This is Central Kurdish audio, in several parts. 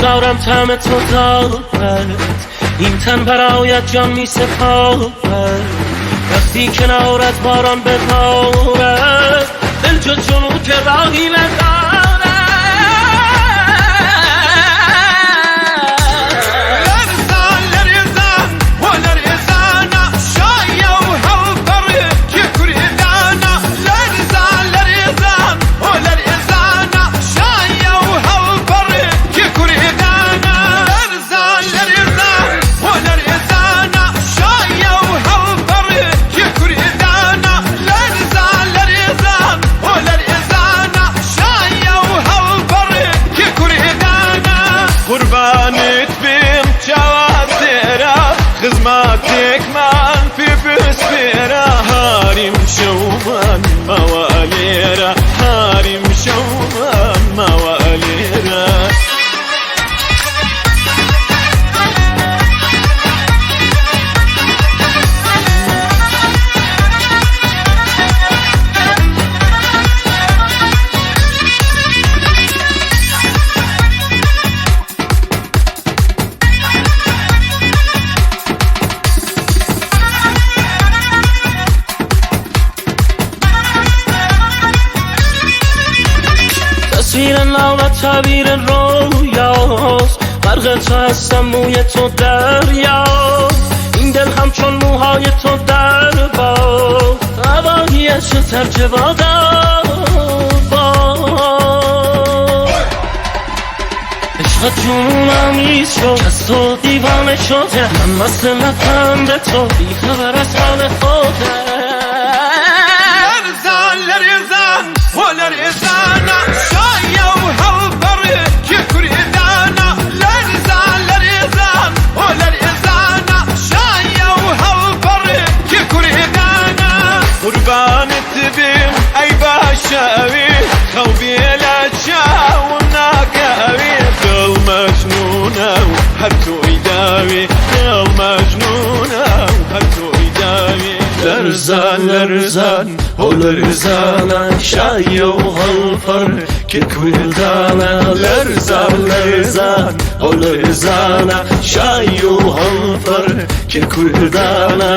روزگارم طعم تو دارد، این تن برایت جان می سپارد. وقتی کنارت باران ببارد، دل جز جنون که راهی ندارد. خزماتێکمان پێ بسپێرە، هاریم شەومان ماوە لێرە، هاریم شەومان ماوە لێرە. تصویر نامت تعبیر رویاست، غرق تو هستم موی تو دریاست. این دل همچون موهای تو در باغ، هواییش ترک بادا باد. عشق جنون آمیز شد، از تو دیوانه شده، من مست لبخند تو، بیخبر از حال خودم. لەرزان لەرزان هۆ لەرزانە، شایە و هەڵپەڕێ کێ کوردانە. لەرزان لەرزان هۆ لەرزانە، شایە و هەڵپەڕێ کێ کوردانە. قوربانت بیم ئەی باشەوی، خەو بێ لە چاوم ناکەوی. دڵ مەجنونە و هەر تۆی داوی، دڵ مەجنونە و هەر تۆی داوی. لەرزان لەرزان هۆ لەرزانە، شایە و هەڵپەڕ کێ کوردانە. لەرزان لەرزان هۆ لەرزانە، شایە و هەڵپەڕ کێ کوردانە.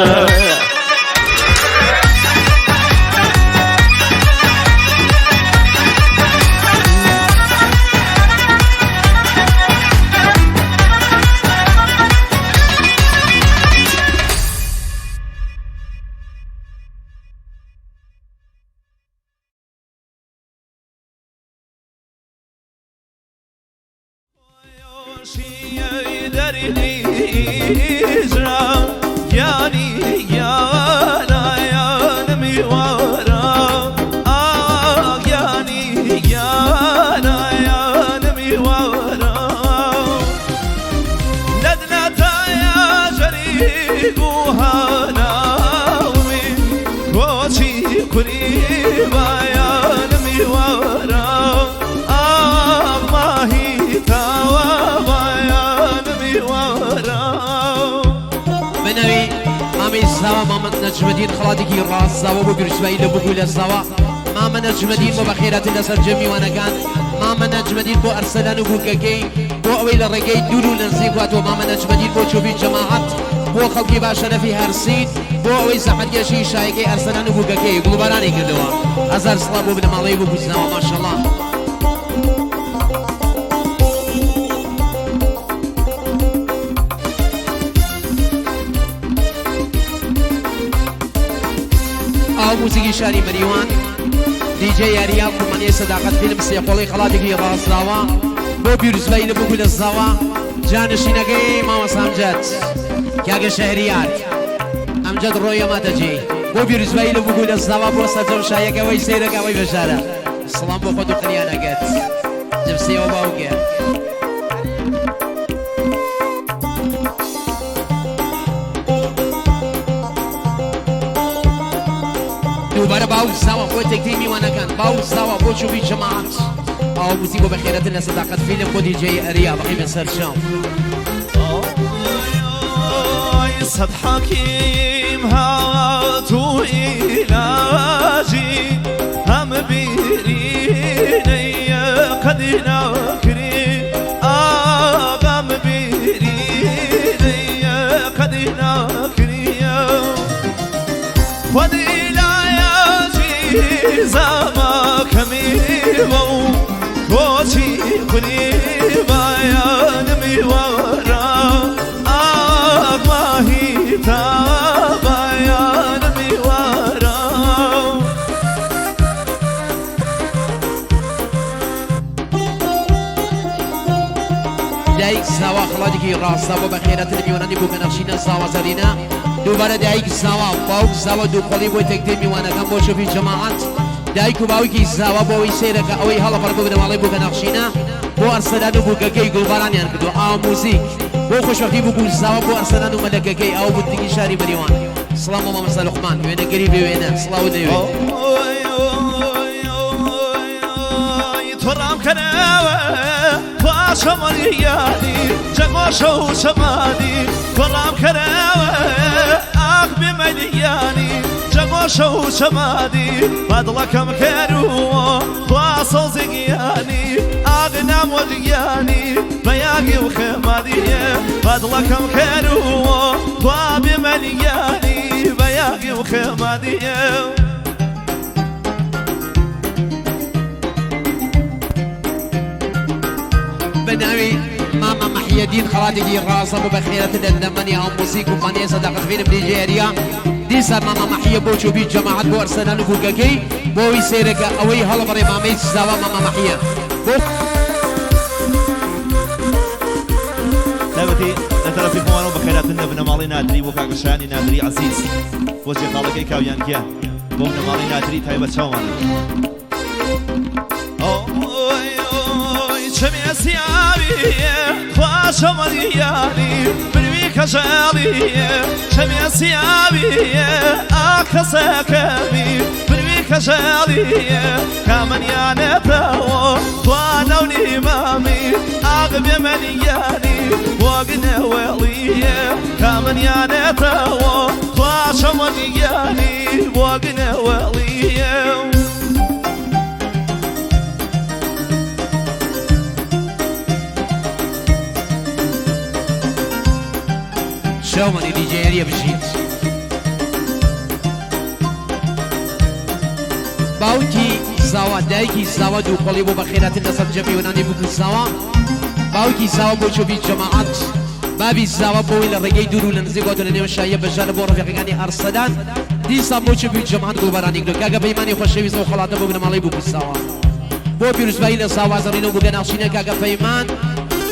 نەجمەدین خڵاتێکی ڕاستاوە بۆ پیرۆزبایی لە بوو لە زاوە. مامە نەجمەدین بۆ بەخێراتن لەسەر جەمیوانەکان، مامە نەجمەدین بۆ ئەرسەلان و بووکەکەی بۆ ئەوەی لە ڕێگەی دوور و نزیک واتەوە، مامە نەجمەدین بۆ چۆبی جەماعەت بۆ خەڵکی باشەرەفی هەرسین بۆ ئەوەی زەحمەتکێشی شایەکەی ئەرسەلان و بووکەکەی گوڵبارانی کردەوە. هەزار سڵاو بۆ بنەماڵەی بوو گوزناوە ماشەڵڵا. ئاو موزیکی شاری مەریوان، دیجێ یاریا کۆمپانیای سەداقەت فیلم سێقۆڵی خەڵاتێکی ڕاستراوە بۆ پیرۆزبایی لە بوو لە زاوە. جانشینەکەی مامۆستا ئەمجەد کاکە شەهریار ئەمجەد ڕۆیە ماتەجێ بۆ پیرۆزبایی لە بوو لە زاوە بۆ سەرجەم شایەکەوەی سەیرەکەوەی بەشارە. سڵام بۆ خۆت و قریانەکەت جبسیەوە باوکێ. دووبارە باو زاوە بۆ تێکتەی میوانەکان، باو زاوە بۆ چوبی جەماعەت. ئاو موزیک بۆ بەخێرەتن لە سەداقەت فیلم بۆ دیجەی ئەریا بەقی بەسەر چاو. صد حكيم هاتو علاجي هم بيريني قد ناكري. خودی زاماکەمی بە و کۆچی خونی بایانمی وەرە ئاگماهی تا بایانمی وەرە. دایک زاوا خەڵاتێکی ڕاستە بۆ بەخێراتن میوانانی بووکە نەخشینە زاوا زەرینە. دووبارە دایک زاوا باوک زاوا دوو قۆڵی بۆی تەکتەی میوانەکان بۆ شۆفی جەماعەت. دایک و باوکی زاوا بۆ ئەوەی سەیرەکە ئەوەی هەڵەپەڕ بۆ بنەماڵەی بووکە نەخشینە بۆ ئەرسەلان و بووکەکەی گوڵبارانیان کردووە. ئاو موزیک بۆ خۆشبەختی بووک و زاوا بۆ ئەرسەلان و مەلەکەکەی ئاو موزیکی شاری مەریوان. سڵاو بۆ مامۆستا لوقمان وێنەگەری بێ وێنە سڵاوت لێوێ. تۆڕام کەنەوە پاشەمەریانی جەگۆشە و چەمانی تۆڕام کەنەوە ئاخ بێمەلیانی جەگۆشە و چەمانی بەدڵەکەم کەرووە خوا سەوزی گیانی ئاغ نامۆ گیانی بەیاگی و خێمادیە بەدڵەکەم کەرووە خوا بێمەلیانی بەیاگی و خێمادیە. بەناوی مامە مەحیەدین خەڵاتێکی ڕاستە بۆ بەخێرەتن لە دەمەنی ئاو موزیک و فانیە سەداقەت فیلم دیجێریا. دیسان مامە مەحیە بۆ چۆپی جەماعەت بۆ ئەرسەلان و بووکەکەی بۆ ئەوەی سەیرەکە ئەوەی هەڵەبڕێ مامەی زاوا مامە مەحیە بۆ تایبەتی لە تەرەفی خۆمانەوە بەخێراتن لە بنەماڵەی نادری بۆ کاکە شایانی نادری عەزیز بۆ جێخاڵەکەی کاویان گیان بۆ بنەماڵەی نادری تایبەت چاومانە. چەمێ سیاویە خوا چەمەریانی بروی کەژاڵیە چەمێ سیاویە ئاکەسەکەمی بروی کەژاڵیە کامەنیانێتەوە خوا نەونی مامی ئاغ بێمەنیانی وەگنەوەڵیە کامەنیانێتەوە خوا چەمەریانی وەگنەوەڵیە. شەومانی دیجێریە بژیت. باوکی زاوا دایکی زاوا دوو قۆڵی بۆ بەخێراتن لەسەر جەمی میوانانی بووک و زاوا. باوکی زاوا بۆ چۆپی جەماعەت. بابی زاوا بۆی لە ڕێگەی دوور و لە نزیک واتە لە نێو شاییە بەشدارە بۆ ڕەفیقەکانی ئەرسەلان. دیسان بۆ چۆپی جەماعەت گوڵبارانی کردووە. کاکە پەیمانی خۆشەویست ئەو خەڵاتە بۆ بنەماڵەی بووک و زاوا. بۆ پیرۆزبایی لە زاوا زەڕینە و بووکە ناخشینە کاکە پەیمان.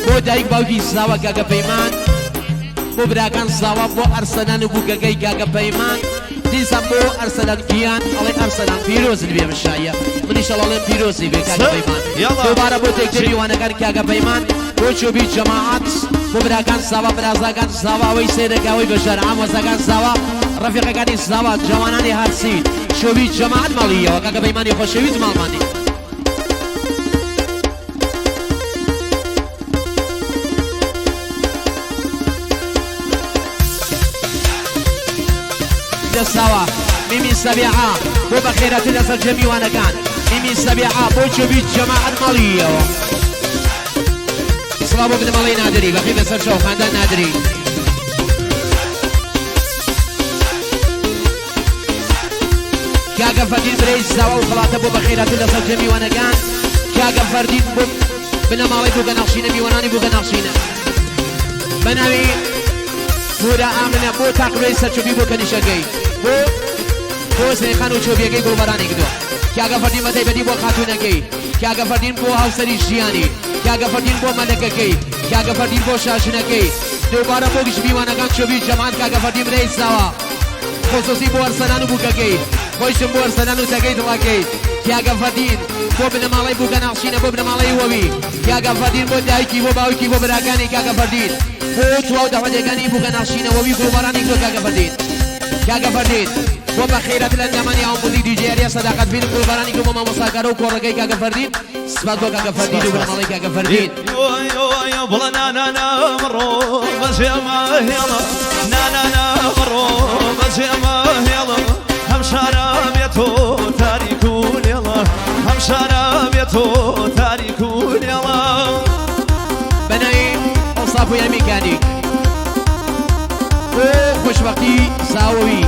بۆ دایک باوکی زاوا کاکە پەیمان. بۆ براکان زاوا بۆ ئەرسەلان و بووکەکەی کاکە پەیمان. دیسان بۆ ئەرسەلان گیان ئەڵێ ئەرسەلان پیرۆزت بێ مشایە منیش ئەڵێم پیرۆزی بێ کاکە پەیمان. دووبارە بۆ تێکتر میوانەکان کاکە پەیمان بۆ چۆبی جەماعەت بۆ براکان زاوا برازاکان زاوا ئەوەی سەیرەکە ئەوەی بەشدارە ئامۆزاکان زاوا ڕەفیقەکانی زاوا جەوانانی هەرسی چۆبی جەماعەت ماڵیەوە کاکە پەیمانی خۆشەویست ماڵمانی. دەساوە میمی سەبیعە بۆ بەخێراتن لەسەر جەم میوانەکان. میمی سەبیعە بۆ چۆبی جەماعەت ماڵیەوە. سڵاو بۆ بنەماڵەی نادری بەخێر بەسەر چاو خاندان نادری. کاکە فەردین برای زاوا و خەڵاتە بۆ بەخێراتن لەسەر جەم میوانەکان. کاکە فەردین بۆ بنەماڵەی بووکە نەخشینە میوانانی بووکە نەخشینە بەناوی پورە ئامنە بۆ تاقلۆی سەرچۆپی بۆ کەنیشەکەی بۆ بۆ سەیخان و چۆپیەکەی گوڵبارانی کردووە. کاکە فەردین بە تایبەتی بۆ خاتوونەکەی. کاکە فەردین بۆ هاوسەری ژیانی. کاکە فەردین بۆ مەلەکەکەی. کاکە فەردین بۆ شاشنەکەی. دووبارە بۆ گشت میوانەکان چۆپی جەماعەت کاکە فەردین برای زاوا خصوصی بۆ ئەرسەلان و بووکەکەی. خۆیشم بۆ ئەرسەلان و تەکەی دڵەکەی. کاکە فەردین بۆ بنەماڵەی بووکە ناخشینە بۆ بنەماڵەی وەوی. کاکە فەردین بۆ دایکی بۆ باوکی بۆ براکانی کاکە فەردین بۆ تواو داوەتەکانی بووکە ناخشینە وەوی گوڵبارانی کردووە کاکە فەردین. کاکە فەردین بۆ بەخێرات لە ئەندامانی ئاو موزیک دیجێریە سەداقەت فیلم گوڵبارانی کردووە بۆ مامۆستاکارە و کۆڕەکەی کاکە فەردین. سپاس بۆ کاکە فەردین و بنەماڵەی کاکە فەردین. بڵە نانا مڕۆ بەجێمە هێڵە نانا مڕۆ بەجێمە هێڵە هەم شارە بێتۆ تاریک و لێڵە هەم شارە بێتۆ تاریک و لێڵە. بەناوی ئەوساف و میکانیک بۆ خۆشبەختی زاوەوی.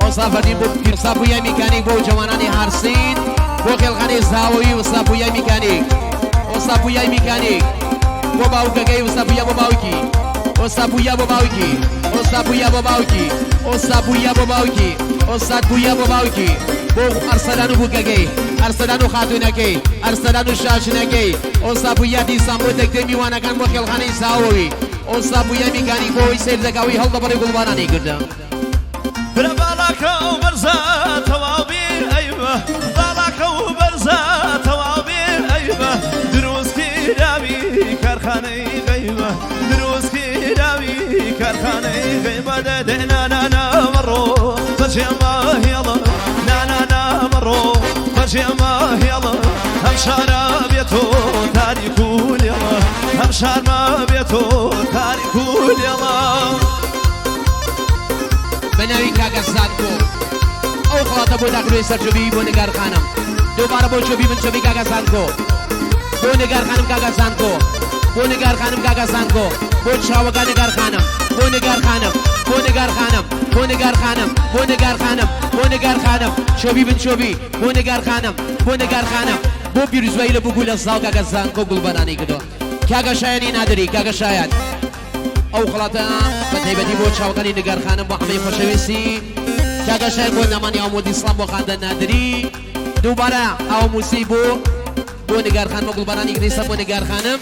وەستا فەردین بۆ وەستا پویای میکانیک بۆ جەوانانی هارسین بۆ خێڵخانەی زاوەوی وەستا پویای میکانیک وەستا پویای میکانیک بۆ باوکەکەی وەستا پویا بۆ باوکی وەستا پویا بۆ باوکی وەستا پویا بۆ باوکی وەستا پویا بۆ باوکی وەستا پویا بۆ باوکی بۆ ئەرسەلان و بووکەکەی ئەرسەلان و خاتوونەکەی ئەرسەلان و شاژنەکەی وەستا پویا دیسان بۆ تەکتەی میوانەکان بۆ خێڵخانەی زاوەوی وەستا پویا میکانیک بۆ ئەوەی سەیر دەکا ئەوەی هەڵدەبڕی گوڵبارانی کردە. برا باڵاکە و بەرزە تەواو بێ ئەیبە باڵاکە و بەرزە تەواو بێ ئەیبە دروست کراوی کارخانەی غەیبە دروست کراوی کارخانەی غەیبە دەدێ نانانا مەڕۆ بەجێ ماهێڵە نانانا مەڕۆ بەجێ ماهێڵە هەم شارە بێتۆ تاریک و لێڵە هەم شارمە بێتۆ تاریک و لێڵە. بە ناوی کاکە زانکۆ ئەو خەڵاتە بۆ داخلوێ سەرچۆبی بۆ نگار خانم دووبارە بۆ چۆبی بن چۆبی کاکە زانکۆ بۆ نگار خانم کاکە زانکۆ بۆ نگار خانم کاکە زانکۆ بۆ چاوەکە نگار خانم بۆ نگار خانم بۆ نگار خانم بۆ نگار خانم بۆ نگار خانم بۆ نگار خانم چۆبی بن چۆبی بۆ نگار خانم بۆ نگار خانم بۆ پیرزوایی لە بوو لە زاو کاکە زانکۆ گوڵبەرانی کردووە کاکە شایانی نادری کاکە شایان ئەو خەڵاتە بە تایبەتی بۆ چاوەکانی نگار خانم بۆ حەمەی خۆشەویستی کاکە شایان بۆ نامانی ئاومۆدی سڵام بۆ خاندان نادری دووبارە ئاوموسی بۆ بۆ نگار خانم و گوڵبارانی گریسە بۆ نگار خانم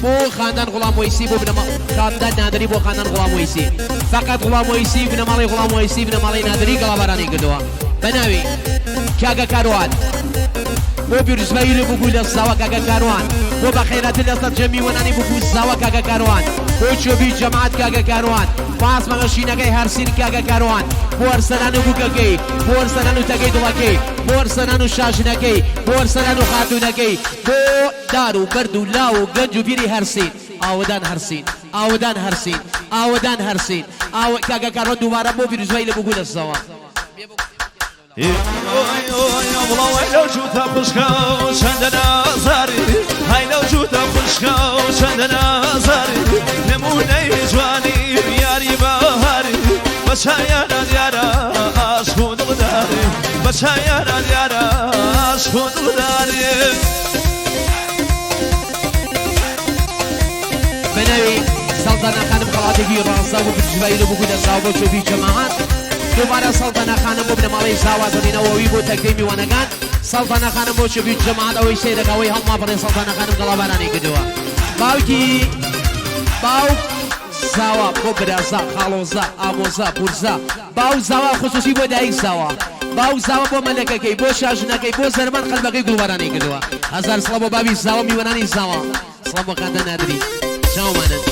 بۆ خاندان غوڵام وەیسی بۆ بنەما خاندان نادری بۆ خاندان غوڵام وەیسی فقط غوڵام وەیسی بنەماڵەی غوڵام وەیسی بنەماڵەی نادری گەڵابارانی کردووە بە ناوی کاکە کاروان بۆ پیرۆزبایی لە بوو لە زاوا کاکە کاروان بۆ بەخێراتن لەسەر جەمی وەنانی بوو زاوا کاکە کاروان بۆ چۆبی جەماعەت کاکە کاروان بۆ ئاسمانە شینەکەی هەرسین کاکە کاروان بۆ ئەرسەلان و بووکەکەی بۆ ئەرسەلان و تەکەی دڵەکەی بۆ ئەرسەلان و شاژنەکەی بۆ ئەرسەلان و خاتوونەکەی بۆ دار و بەرد و لاو و گەنج و پیری هەرسین ئاوەدان هەرسین ئاوەدان هەرسین ئاوەدان هەرسین ئاوە کاکە کاروان دووبارە بۆ پیرۆزبایی لە بوو لە زاوا بڵاوەی لەو جووتە خوشکە و چەندە نازاری هەی لەو جووتە خوشکە و چەندە نازاری نمونەی جوانی یاری بەهاری بە چایانە دیارە عاشق و دڵداری بە چایانە دیارە عاشق و دڵداری. بە ناوی سەڵتەنە خانم خەڵاتێکی ڕاستە بۆ پیرۆزبایی لە بوو لە زاوا بۆ چۆپی جەماعەت دووبارە سەڵتەنە خانم بۆ بنەماڵەی زاوا زەمینەوەوی بۆ تەکتەی میوانەکان سەڵتەنە خانم بۆ چۆپی جەماعەت ئەوەی سەیرەکە ئەوەی هەڵماپەڕێ سەڵتەنە خانم گەڵابارانی کردووە باوکی باوک زاوا بۆ برازا خاڵۆزا ئامۆزا پورزا باوک زاوا خصوصی بۆ دایک زاوا باوک زاوا بۆ مەلەکەکەی بۆ شاژنەکەی بۆ زەرمان قەلبەکەی گوڵبارانی کردووە هەزار سڵاو بۆ بابی زاوا میوانانی زاوا سڵاو بۆ خاندان نادری چاومانن.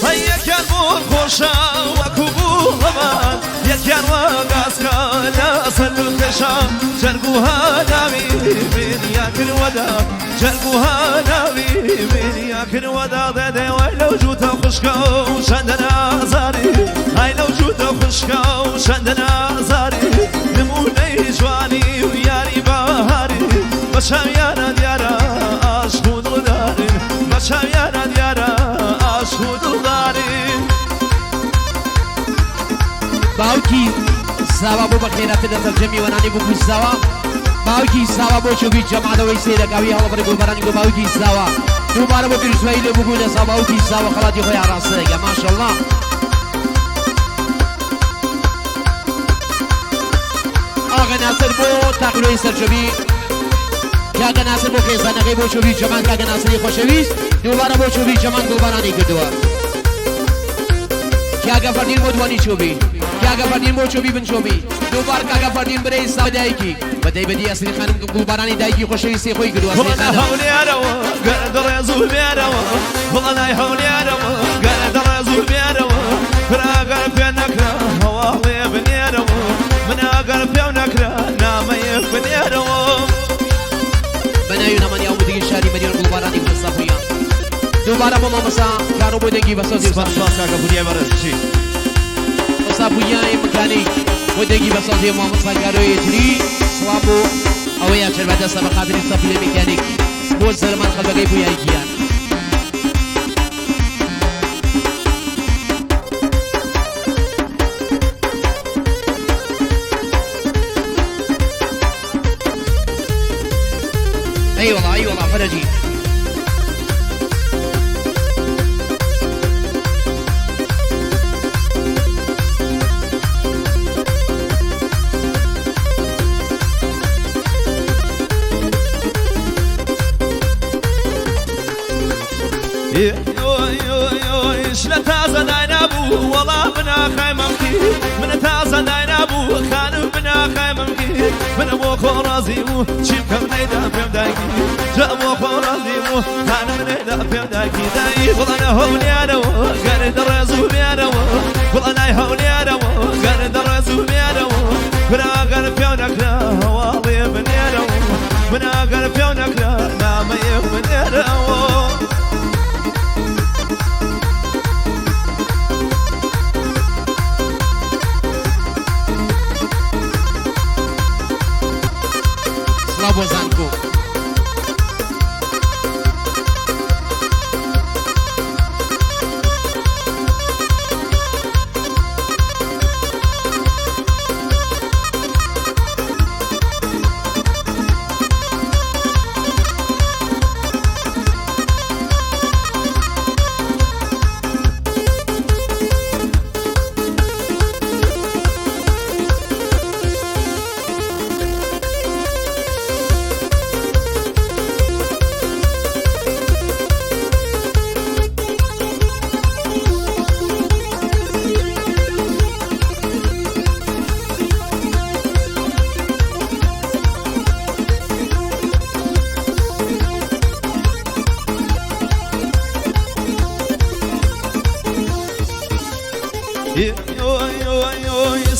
هەی یەکیان بۆ خۆشە وەکو بوو هەمان یەکیان وەک ئاسکە لەسەر لوتکەشە جەرگ و هەناوی منیان کردوەدا جەرگ و هەناوی منیان کردوەدا دەدێ وای لەو جووتە خوشکە و چەندە نازاری ئای لەو جووتە خوشکە و چەندە نازاری نمونەی جوانی و یاری بەهاری بە چاویانە دیارە عاشق و دڵداری بە چاویانە دیارە عاشق و دڵداری. باوکی زاوا بۆ بەخێراتن لەسەر جەمی وەنانی بوو زاوا باوکی زاوا بۆ چۆبی جەماعەتەوەی سەیرەکاوی هەڵەبڕی گوڵبارانی گۆ باوکی زاوا دووبارە بۆ پیرۆزبایی لێ بوو لە زاوا باوکی زاوا خەڵاتی خۆی ئاراستە دەکا ماشەڵڵا. ئاغا ناسر بۆ تاقلۆی سەرچۆبی کاکە ناسر بۆ خێزانەکەی بۆ چۆبی جەمان کاکە ناسری خۆشەویست دووبارە بۆ چۆبی جەمان گوڵبارانی کردووە کاکە فەردین بۆ دوانی چۆبی کاکە فەردین بۆ چۆبی بن چۆبی دووبار کاکە فەردین برەی ساو دایکی بە تایبەتی ئەسری خانم گوڵبارانی دایکی خۆشەویستی خۆی کردووە ئەسری بڵێ خانم. هەولێرەوە گەردە ڕێز و بێرەوە بڵێ نای هەولێرەوە گەردە ڕێز و بێرەوە براگەر پێ نەکرا هەواڵێ بنێرەوە مناگەر پێو نەکرا نامەیەک بنێرەوە. بە ناوی نامانی ئەو مدیری شاری مەریوان گوڵبارانی مستەفیان دووبارە بۆ مامۆستا کارۆ بۆ دەنگی بەسۆزی سپاس سپاس کاکە بوریای بەڕێز بژی. مامۆستا بوریای مکانی بۆ دەنگی بەسۆزی مامۆستا کارۆ یەجری سڵاو بۆ ئەوەیان چەربە دەستە بە خاتری سەفیە میکانیک. بۆ زەرمان قەلبەکەی پویای گیان. ئەی وەڵا ئەی وەڵا فەرەجی. لە تازە داینابوو وەڵا بناخای مەمکی منە تازە داینابوو خانم بناخای مەمکی منە بۆ خۆ ڕازی بوو چی بکەم نەیدا پێم دایکی جا بۆ خۆ ڕازی بوو خانم نەیدا پێم دایکی دایی وڵانە هەولیانەوە گەر دەڕێز و بیانەوە وڵانای هەولیانەوە گەر دەڕێز و بیانەوە براگەر پێو نەکرا هەواڵێ بنێرەوە مناگەر پێو نەکرا نامەیە بنێرەوە. سڵاو بۆ زانکۆ.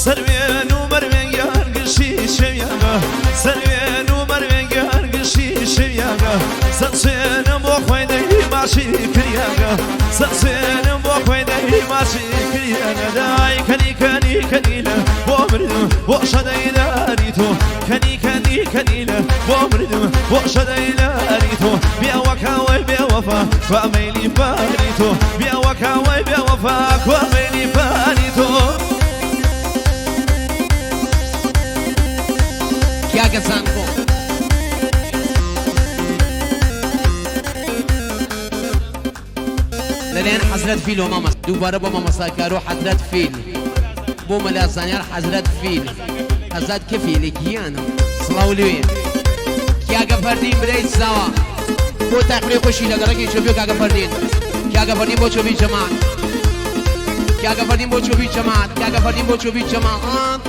سەروێن و مەروێن گیان گشتی شەویانە سەروێن و مەروێن گیان گشتی شەویانە سەرسوێنم بۆ خۆی دەی ماشی کریانە سەرسوێنم بۆ خۆی دەی ماشی کریانە دای کەنی کەنی کەنیلە بۆ مردم بۆ شەدەیداری تۆ کەنی کەنی کەنیلە بۆ مردم بۆ شەدەیداری تۆ بێوەکاوەی بێوەفا کوا مەیلی فانی تۆ بێوەکاوەی بێوەفا کوا مەیلی فانی تۆ. کاکە زانکۆ. لەلایەن حەزرەت فیل و مامەس دووبارە بۆ مامۆستا کارۆ حەزرەت فیل بۆ مەلا زانیار حەزرەت فیل ئازاد کەفیلە گیانم سڵاو لێ کاکە فەردین برای زاوا بۆ تاقلێ خۆشی لە گەڕەکی چۆپیۆ کاکە فەردین کاکە فەردین بۆ چۆپی جەماعەت کاکە فەردین بۆ چۆپی جەماعەت کاکە فەردین بۆ چۆپی جەماعەت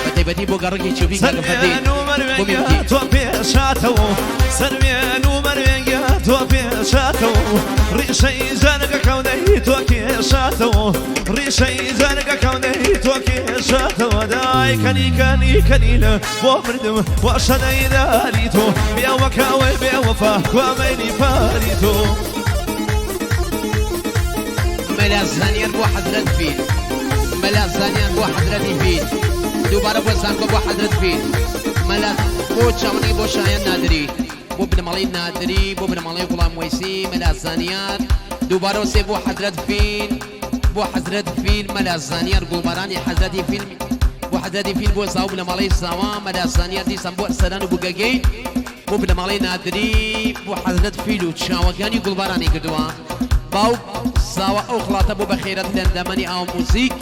بە تایبەتی بۆ گەڕەکی چۆپی کاکە فەردین سەروێن و بۆ مەروێن میمکی تۆ پێشاتەوە سەروێن و مەروێن تۆ پێشاتەوە ڕیشەی جانەکە کەونەی تۆ کێشاتەوە ڕیشەی جانەکە کەونەی تۆ کێشاتەوە دای کەنی کەنی کەنیلە بۆ مردم بۆ شەدەیداری تۆ بێوەکاوەی بێوەفا کوا مەیلی فانی تۆ. مەلا زانیار بۆ حەزرەت فیل مەلا زانیار بۆ حەزرەتی فیل دووبارە بۆ زانکۆ بۆ حەزرەت فیل مەلا بۆ چاوەنی بۆ شایان نادری بۆ بنەماڵەی نادری بۆ بنەماڵەی غوڵام وەیسی مەلا زانیار دووبارە وسێ بۆ حەزرەت فیل بۆ حەزرەت فیل مەلا زانیار گوڵبارانی حەزرەتی فیل بۆ حەزرەتی فیل بۆ زاو بنەماڵەی زاوا مەلا زانیار دیسان بۆ سەران و بوگەگەی بۆ بنەماڵەی نادری بۆ حەزرەت فیل و چاوەکانی گوڵبارانی کردووە باوک زاوە ئەو خڵاتە بۆ بەخێرەت لەندەمەنی ئاو موزیک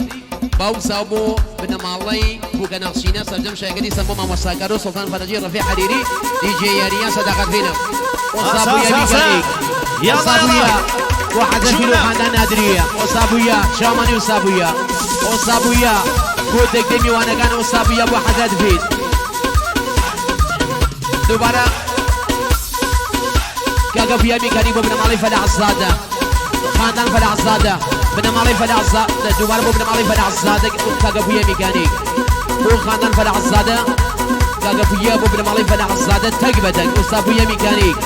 باوک زاو بۆ بنەماڵەی بووکە نەخشینە سەرجەم شایگەری سەم بۆ مامۆستاکار و سوڵتان فەرەجی ڕەفیع حەریری دیجێ یاریان سەداقەت فیلم ئاسا وەسابوویە ئاسا میکانیک یاڵا وەسابوویە یاڵا بۆ حەزرەت فیل و چوونە خاندان نادریە وەسابوویە چاومانی وسابوویە وەسابوویە بۆ دەگەی میوانەکان وەسابوویە بۆ حەزرەت فیل دووبارە کاکە پویا میکانیک بۆ بنەماڵەی فەلاحزادە خاندان فەلاحزادە بنەماڵەی فەلاحزادە دووبارە بۆ بنەماڵەی فەلاحزادە کاکە پویا میکانیک بۆ خاندان فەلاحزادە کاکە پویا بۆ بنەماڵەی فەلاحزادە تەک بە تەک ئوستا پویا میکانیک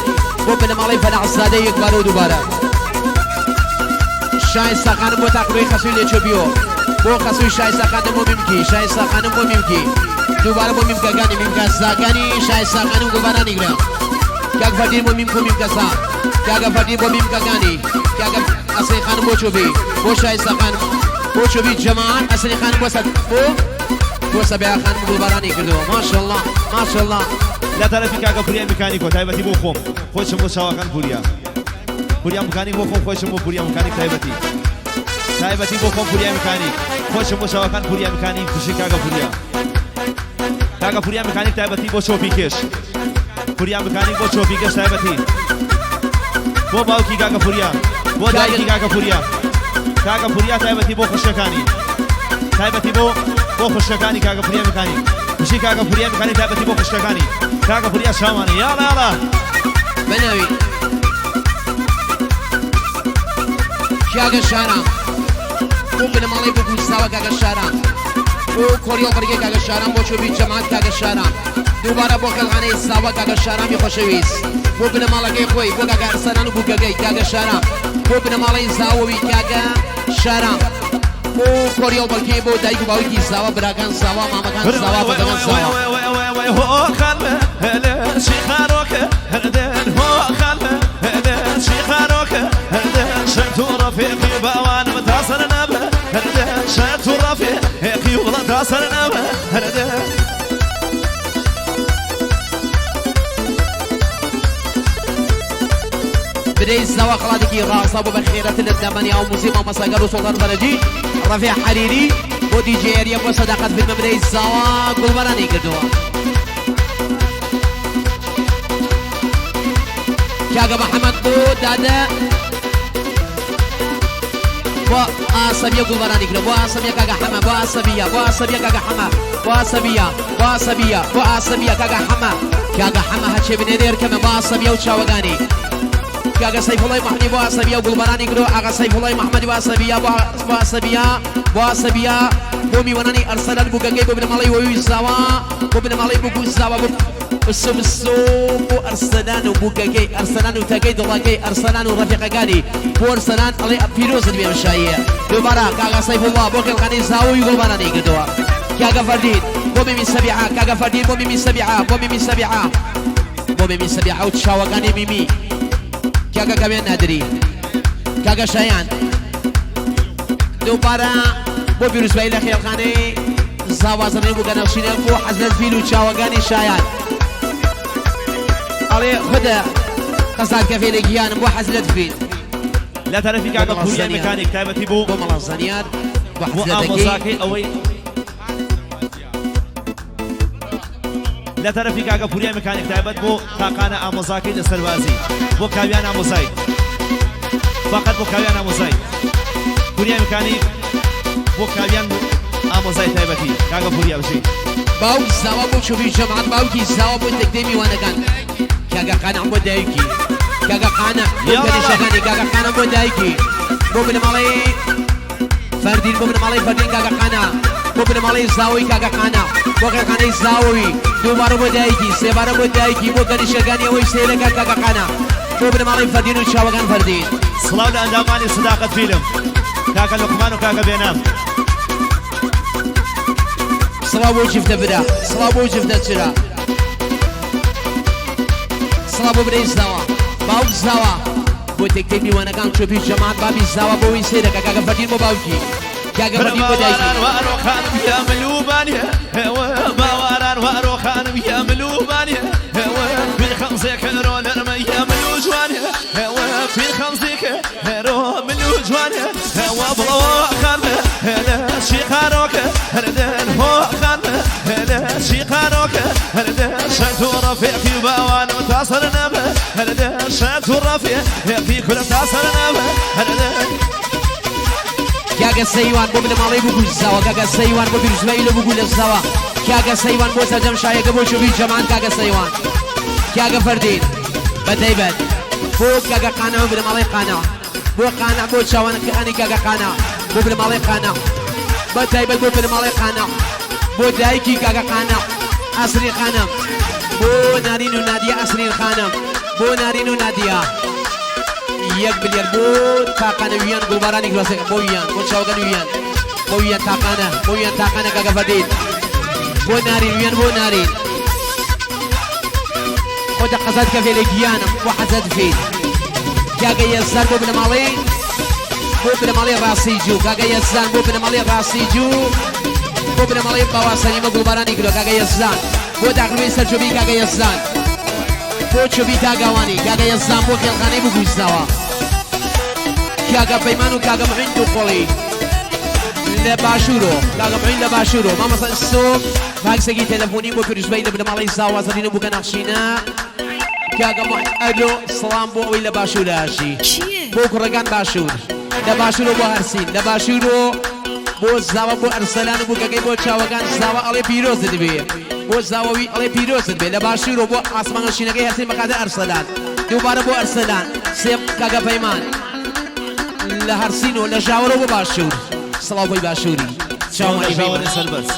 بۆ بنەماڵەی فەلاحزادە یەکبارە و دووبارە شایستە خانم بۆ تاقلۆی خەسووی لێچۆبیۆ بۆ خەسووی شایستە خانم بۆ میمکی شایستە خانم بۆ میمکی دووبارە بۆ میمکەکانی میمکە زاکانی شایستە خانم گوڵبارانی گرام. کاک فەردین بۆ میمک و میمکەسا کاکە فەردین بۆ میمکەکانی کاکە ئەسرین خانم بۆ چۆبی بۆ شایستە خانم بۆ چۆبی جەماعەت ئەسرین خانم بۆ سەر بۆ بۆ سەبیا خانم گوڵبارانی کردەوە ماشەڵڵا ماشەڵڵا. لە تەرەفی کاکە پوریای میکانیکۆ تایبەتی بۆ خۆم خۆشم بۆ چاوەکان پوریا پوریا میکانیک بۆ خۆم خۆشم بۆ پوریا میکانیک تایبەتی تایبەتی بۆ خۆم پوریا میکانیک خۆشم بۆ چاوەکان پوریا میکانیک خوشی کاکە پوریا کاکە پوریا میکانیک تایبەتی بۆ چۆپی کێش پوریا میکانیک بۆ چۆپی کێش تایبەتی بۆ باوکی کاکە پوریا بۆ دایکی کاکە پوریا کاکە پوریا تایبەتی بۆ خوشەکانی تایبەتی بۆ بۆ خوشەکانی کاکە پوریا میکانیک خوشی کاکە پوریا میکانیک تایبەتی بۆ خوشکەکانی کاکە پوریا چاوانی یاڵا یاڵا بەناوی کاکە شارام بۆ بنەماڵەی بۆ گوزاوە کاکە شارام بۆ کۆریۆ بڕگەی کاکە شارام بۆ چۆبی جەماعەت کاکە شارام دووبارە بۆ خێڵخانەی ساوە کاکە شارامی خۆشەویست بۆ بنەماڵەکەی خۆی بۆ کاکە ئەرسەلان و بووکەکەی کاکە شارام بۆ بنەماڵەی زاوەوی کاکە شارام بۆ کۆریۆ بەڵکی بۆ دایک و باوکی زاوە براکان زاوە مامەکان زاوە بەگەکان زاوە. برەی زاوا خەڵاتێکی ڕازا بۆ بە خێراتر لە دامانی ئاو موزی مامۆستا گەڕ و سوڵتان فەرەجی ڕەفیع حەریری بۆ دیجێ یاریە بۆ سەداقەت فیلمە برەی زاوا گوڵبارانی کردووە. کاکە محەمەد بۆ دادە بۆ ئاسەبیە گوڵبارانی کردووە بۆ ئاسەبیە کاکە حەمە بۆ ئاسەبیە بۆ ئاسەبیە کاکە حەمە بۆ ئاسەبیە بۆ ئاسەبیە بۆ ئاسەبیە کاکە حەمە کاکە حەمە هەچێ بنێرێر کەمە بۆ ئاسەبیە و چاوەگانی کاکە سەیفوڵای محمدی بۆ ئاسەبیە و گوڵبارانی کردووە ئاغا سەیفوڵای محمدی بۆ ئاسەبیە بۆ ئاسەبیە بۆ ئاسەبیە بۆ میوانانی ئەرسەلان بووکەکەی بۆ بنەماڵەی وەوی زاوا بۆ بنەماڵەی بووک و زاوا بۆ بسۆ بسۆ بۆ ئەرسەلان و بووکەکەی ئەرسەلان و تەکەی دڵەکەی ئەرسەلان و ڕەفیقەکانی بۆ ئەرسەلان ئەڵێ پیرۆزت بێ ئەم شاییە دووبارە کاکە سەیفوڵڵا بۆ خێڵخانەی زاوۆی گوڵبارانی کردەوە کاکە فەردین بۆ میمی سەبیعە کاکە فەردین بۆ میمی سەبیعە بۆ میمی سەبیعە بۆ میمی سەبیعە و چاوەکانی میمی کاکە کاویان نادری کاکە شایان دووبارە بۆ پیرۆزبایی لە خێڵخانەی زاوازەنەی بووکە نەخشینە بۆ حەزرەت فیل و چاوەکانی شایان ئەڵێ خودە قەزات کەفێ لە گیانم بۆ حەزرەت فیل لە تەرەفی بۆ کاکە مەڵا پوریای زانیار مەکانیک تایبەتی بۆ بۆ مەڵا زانیار بۆ بۆ حەزرەتەکەی ئامۆزاکەی ئەوەی لە تەرەفی کاکە پوریای مەکانیک تایبەت بۆ تاقانە ئامۆزاکەی لە سەربازی بۆ کاویان ئامۆزای فقط بۆ کاویان ئامۆزای پوریای مەکانیک بۆ کاویان ئامۆزای تایبەتی کاکە پوریا بژی. باوک زاوا بۆ چوبی جەماعەت باوکی زاوا بۆ تەکدەی میوانەکان کاکە قانع بۆ دایکی کاکە قانع بۆ یاڵا. کەنیشەکانی کاکە قانع بۆ دایکی بۆ بنەماڵەی فەردین بۆ بنەماڵەی فەردین کاکە قانع بۆ بنەماڵەی زاوەی کاکە قانع بۆ خێرخانەی زاوەوی دووبارە بۆ دایکی سێبارە بۆ دایکی بۆ کەنیشەکانی ئەوەی سەیرەکە کاکە قانع بۆ بنەماڵەی فەردین و چاوەکان فەردین. سڵاو لە ئەندامانی سداقەت فیلم کاکە لوقمان و کاکە بێنام. سڵاو بۆ جفتە برا سڵاو بۆ جفتە چرا سڵاو بۆ برای زاوا باوک زاوا بۆ تێکتەی میوانەکان چۆپی جەماعەت بابی زاوا بۆ وی سەیرەکە کاکە فەردین بۆ باوکی کاکە فەردین بۆ دایکی. باواران وارۆ خانم یا ملوبانیە باواران وارۆ خانم یا ملوبانیە في خمسة كيرو نرمى يا ملو جوانية في خمسة كيرو ملو جوانية وبلو خانم هلا شيخانوك هلا هو خانم هلا شيخانوك هلا شاتو رفيقي باوان متصل نبه هلا شاتو رفيقي كل تصل نبه هلا کاکە سەیوان بۆ بنەماڵەی بوو زاوە کاکە سەیوان بۆ پیرۆزبایی لە بوو لە زاوە کاکە سەیوان بۆ سەرجەم شایەکە بۆ چوبی جەمان کاکە سەیوان کاکە فەردین بەتایبەت بۆ کاکە قانع و بنەماڵەی قانع بۆ قانع بۆ چاوانەکانی کاکە قانع بۆ بنەماڵەی قانع بەتایبەت بۆ بنەماڵەی قانع بۆ دایکی کاکە قانع ئەسرین خانم بۆ نارین و نادیە ئەسرین خانم بۆ نارین و نادیە یەک ملیار بۆ تاقانە ویان گوڵبارانی گرۆسەکە بۆ ویان بۆ چاوگەن ویان بۆ ویان تاقانە بۆ ویان تاقانە کاکە فەردین بۆ نارین ویان بۆ نارین. خۆتە قەزات کەفێ لە گیانم بۆ حەزەت فیت کاکە یەزدان بۆ بنەماڵەی بۆ بنەماڵەی ڕاستی جوو کاکە یەزدان بۆ بنەماڵەی ڕاستی جوو بۆ بنەماڵەی باوا سەلیمە گوڵبارانی کردوە کاکە یەزدان بۆ داخلوی سەرچۆپی کاکە یەزدان بۆ چۆپی تاگاوانی کاکە یەزدان بۆ خێڵخانەی بگویستنەوە کاکە پەیمان و کاکە معین دووقۆڵی لە باشوورۆ کاکە معین لە باشوورۆ مامۆستا ئسۆ فاکسێکی تەلەفۆنی بۆ پیرۆزبایی لە بنەماڵەی زاوا زەرینە بووکە نەخشینە کاکە معین ئەلۆ سڵام بۆ ئەوەی لە باشوورە ئەژی بۆ کوڕەکان باشوور لە باشوورۆ بۆ هەرسین لە باشوورۆ بۆ زاوا بۆ ئەرسەلان و بووکەکەی بۆ چاوەکان زاوا ئەڵێ پیرۆزت بێ بۆ زاوەوی ئەڵێ پیرۆزت بێ لە باشوورۆ بۆ ئاسمانەشینەکەی هەرسین بەخاتر ئەرسەلان دووبارە بۆ ئەرسەلان سێ کاکە پەیمان لە هەرسین و لە ژاوەرۆ بۆ باشوور سڵاو بۆی باشووری چاوانی ژاوەرێ سەربەرز.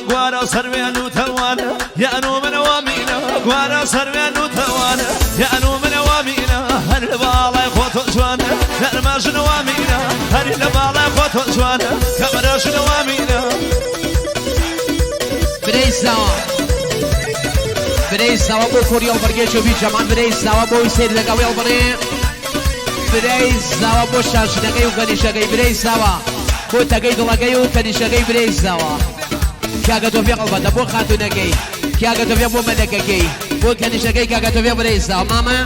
گوارە سەروێن و تەوانە یانو منەوە مینە گوارە سەروێن و تەوانە یانو منەوە مینە هەر لە باڵای خۆتۆ جوانە نەرمە ژنەوە مینە هەر لە باڵای خۆتۆ جوانە کەمەرە ژنەوە مینە. برەی زاوا برەی زاوا بۆ کۆری هەڵبڕگێ چۆبی جەمان برەی زاوا بۆی سەیر لەگەڵ هەڵبڕێ برەی زاوا بۆ شاژنەکەی و کەنیشەکەی برەی زاوا بۆ تەگەی دڵەکەی و کەنیشەکەی برەی زاوا کاکە تۆفیق ئەڵبەتە بۆ خاتوونەکەی کاکە تۆفیق بۆ مەلەکەکەی بۆ کەنیشەکەی کاکە تۆفیق برەی زاوا مامە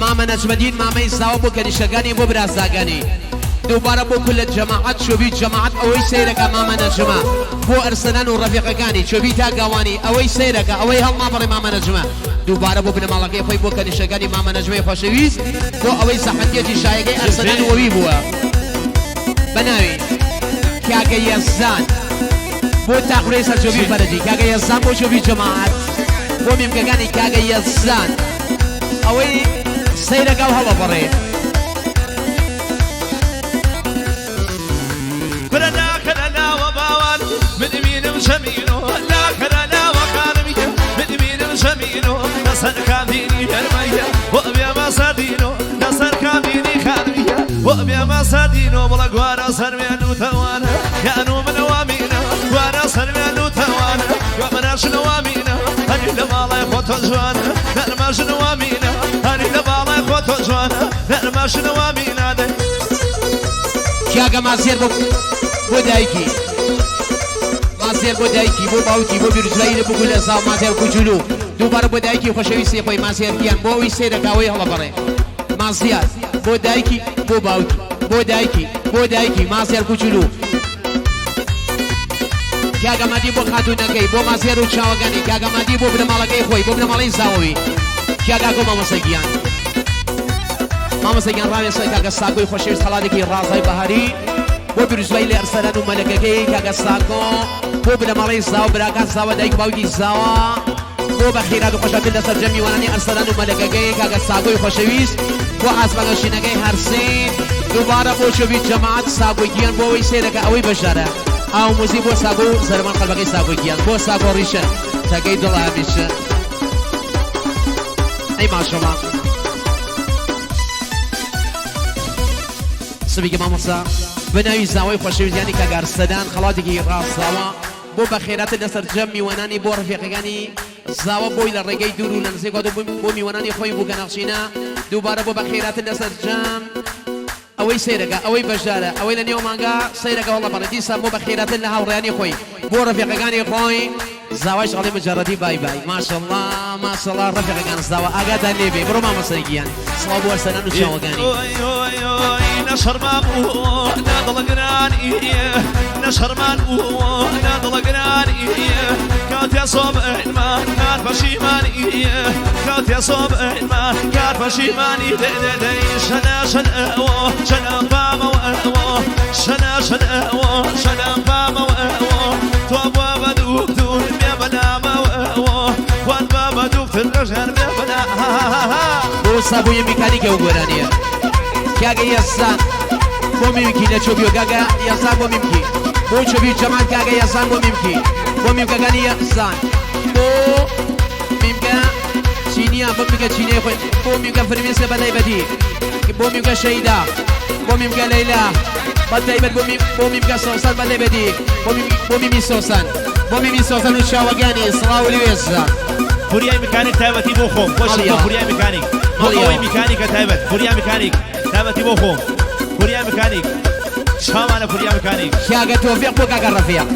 مامە نەجمەدین مامەی زاوا بۆ کەنیشەکانی بۆ برازاکانی دووبارە بۆ کولە جەماعەت چۆبی جەماعەت ئەوەی سەیرەکە مامە نەجمە بۆ ئەرسەلان و ڕەفیقەکانی چۆبی تا گاوانی ئەوەی سەیرەکە ئەوەی هەڵمابڕێ مامە نەجمە دووبارە بۆ بنەماڵەکەی خۆی بۆ کەنیشەکانی مامە نەجمەی خۆشەویست بۆ ئەوەی زەحمەتکێشی شایەکەی ئەرسەلان وەوی بووە بەناوی کاکە یەزدان بۆ تاقورەی سەرچۆبی فەرەجی کاکە یەزدان بۆ چۆبی جەماعەت بۆ مێمکەکانی کاکە یەزدان ئەوەی سەیرەکە و هەڵەپەڕێ. کورە لاکەرە لاوە باوان من مینم جەمینۆ لاکەرە لاوە خانمیە من مینم جەمینۆ لەسەر کابینی هەرمەیە بۆ بێ مەسەدینۆ لەسەر کابینی خانمیە بۆ بێ مەسەدینۆ بڵە گوارە سەروێن و تەوانە یان و منەوە مینە گوارە سەروێن و تەوانە گومرە ژنەوە مینە هەری لە باڵای خۆتۆ جوانە نەرمە ژنەوە مینە هەری لە باڵای خۆتۆ جوانە نەرمە ژنەوە مینە دەی. کاکە مازیار بۆ بۆ دایکی مازیار بۆ دایکی بۆ باوکی بۆ بیرزایی لە بگو لە زاو مازیار کوچولو دووبارە بۆ دایکی خۆشەویستی خۆی مازیار گیان بۆ ئەوی سەیرەکە ئەوەی هەڵەبەڕێ مازیار بۆ دایکی بۆ باوکی بۆ دایکی بۆ دایکی مازیار کوچولو کاکە مادی بۆ خاتوونەکەی بۆ مازیار و چاوەکانی کاکە مادی بۆ بنەماڵەکەی خۆی بۆ بنەماڵەی زاوەوی کاکە گۆ مامۆستا گیان مامۆستا گیان ڕاوێسە کاکە ساکۆی خۆشەویست خەڵاتێکی ڕازای بەهاری بۆ پیرۆزبایی لە ئەرسەلان و مەلەکەکەی کاکە ساکۆ بۆ بنەماڵەی زاوە براکان زاوە دایک باوکی زاوە بۆ بەخیرات و خۆشاتن لەسەر جەم میوانانی ئەرسەلان و مەلەکەکەی کاکە ساکۆی خۆشەویست بۆ ئاسمانەشینەکەی هەرسین دووبارە بۆ چۆبی جەماعەت ساکۆ گیان بۆ ئەوەی سەیرەکە ئەوەی بەشدارە ئاو موزی بۆ ساکۆ و زەرمان قەلبەکەی ساکۆ گیان بۆ ساکۆ ڕیشە تەکەی دڵە هەمیشە ئەی ماشەڵا سبیگە مامۆستا بە ناوی زاوای خۆشەویست یانی کاک ئەرسەلان خەڵاتێکی ڕازاوە بۆ بەخێراتن لە سەرجەم میوانانی بۆ ڕەفیقەکانی زاوە بۆی لە ڕێگەی دوور و لە نزیک هاتوو بۆ میوانانی خۆی بووکە نەخشینە دووبارە بۆ بەخێراتن لە سەرجەم ئەوەی سەیرەکە ئەوەی بەشدارە ئەوەی لە نێو مانگا سەیرەکە هەڵەپەڕێ دیسان بۆ بەخێراتن لە هاوڕێیانی خۆی بۆ ڕەفیقەکانی خۆی زاوایش ئەڵێ مجەڕەدی بای بای ماشەڵا ماشەڵا ڕەفیقەکان زاوا ئاگاتان لێ بێ بڕۆ مامۆستا گیان سڵاو بۆ ئەرسەلان و چاوەکانی. ئۆی ئۆی ئۆی نە شەرمان بوو نە دڵگرانی نە شەرمان بوو نە دڵگرانی کاتێ سۆبەیمان کات پەشیمانی کاتێ سۆبەیمان کات پەشیمانی دەی دەی دەی شەنە شەنە ئەوە شەنە بامەوە ئەوە شەنە شەنە ئەوە شەنە بامەوە ئەوە تۆ بووە بە دوکتور بێ بەلامەوە ئەوە خوان بە بە دوکتور لەژێر بێ بەلا بۆ سابوویە میکانیکە ئەو گۆرانیە کاکە یەزدان بۆ میمکی لە چۆبیۆ کاکە یەزدان بۆ میمکی بۆ چۆبی جەمال کاکە یەزدان بۆ میمکی بۆ میمکەکانی یەزدان بۆ میمکە چینیە بۆ میمکە چینەی خۆی بۆ میمکە فرمێسکە بەتایبەتی. بۆ میمکە شەیدا، بۆ میمکە لەیلا، بە تایبەت بۆ میمکە سۆسان، بە تایبەتی بۆ میمی سۆسان، بۆ میمی سۆسان و چاوەکانی سڵاو لوێزە. فوریای میکانیک تایبەتی بۆ خۆم خۆش بۆ فوریای میکانیک بۆ ئەوەی میکانیکە تایبەت فوریا میکانیک تایبەتی بۆ خۆم فوریا میکانیک چاوانە فوریا میکانیک. کاکە تۆفیق بۆ کاکە ڕەفیق،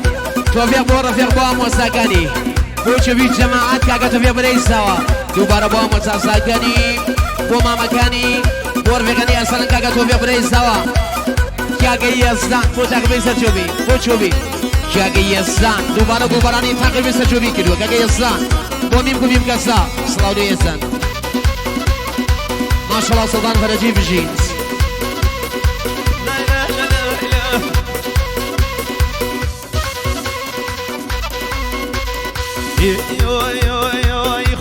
تۆفیق بۆ ڕەفیق، بۆ ئامۆزاکانی، بۆ چوی جەماعەت کاکە تۆفیق برەیسەوە دووبارە بۆ ئامۆزاکانی، بۆ مامەکانی، بۆ ڕفیقانی ئەسەلن کاکە تۆفیق برەیسەوە. کاکە یەزدان بۆ تاقیبەی سەرچۆبی، بۆ چۆبی کاکە یەزدان دووبارە گوڵبارانی تاقیبەی سەرچۆبی کردووە. کاکە یەزدان بۆ میم و میم کەسا سڵاو لێ یەزدان. ماشەڵا سوڵتان فەرەجی بژیت.